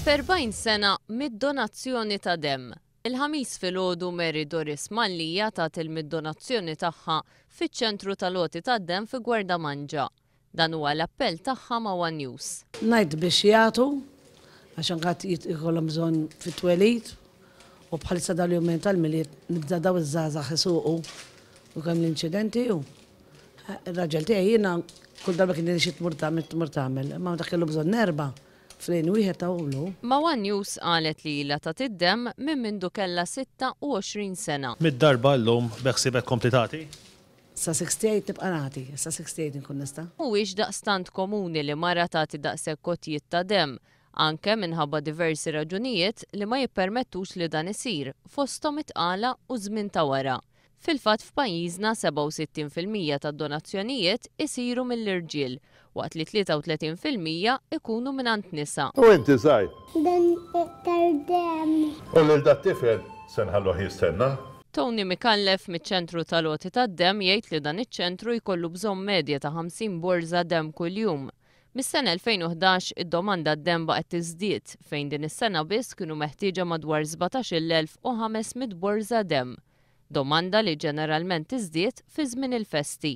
F'erbgħin sena mid-donazzjoni ta' demm. Il-Ħamis filgħodu Mary Doris Mallia tat il-mid-donazzjoni tagħha fiċ-ċentru tal-għoti tad-demm fi Gwardamanġa. Dan huwa l-appell tagħha ma' one News. Ngħid biex jagħtu għax anke jkollhom bżonn fit-twelid u bħalissa dawn il-jumejn tal-Milied nibda daw iż-żgħażagħ isuqu u kemm l-inċidenti u ir-raġel tiegħi jiena kull darba kien xi tmur tagħmel tmur tagħmel imma meta kellu bżonn erba' f'lejn wieħed tawlu. Ma' one News qalet li ilha tagħti d-demm minn mindu kellha 26 sena. Mid-darba llum beħsiebek tkompli tagħti? Sa 68 nibqa' nagħti, sa 68 inkun nista'. Mhuwiex daqstant komuni li mara tagħti daqshekk għotjiet ta' demm, anke minħabba diversi raġunijiet li ma jippermettux li dan isir, fosthom it-tqala u ż-żmien ta' wara. Fil-fatt f'pajjiżna 67% tad-donazzjonijiet isiru mill-irġiel, waqt li 33% ikunu mingħand nisa. U inti żgħir? Dan iktar demm. U lil dat-tifel se nħalluh jistenna? Tony Micallef miċ-Ċentru tal-Għoti tad-Demm jgħid li dan iċ-ċentru jkollu bżonn medja ta' 50 borża demm kuljum. Mis-sena 2011 id-domanda għad-demm baqgħet tiżdied fejn din is-sena biss kienu meħtieġa madwar 17,500 borża demm. Domanda li ġeneralment tiżdied fi żmien il-festi.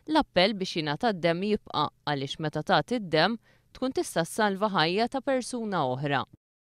L-appell biex jingħata d-demm jibqa' għaliex meta tagħti d-demm tkun tista' ssalva ħajja ta' persuna oħra.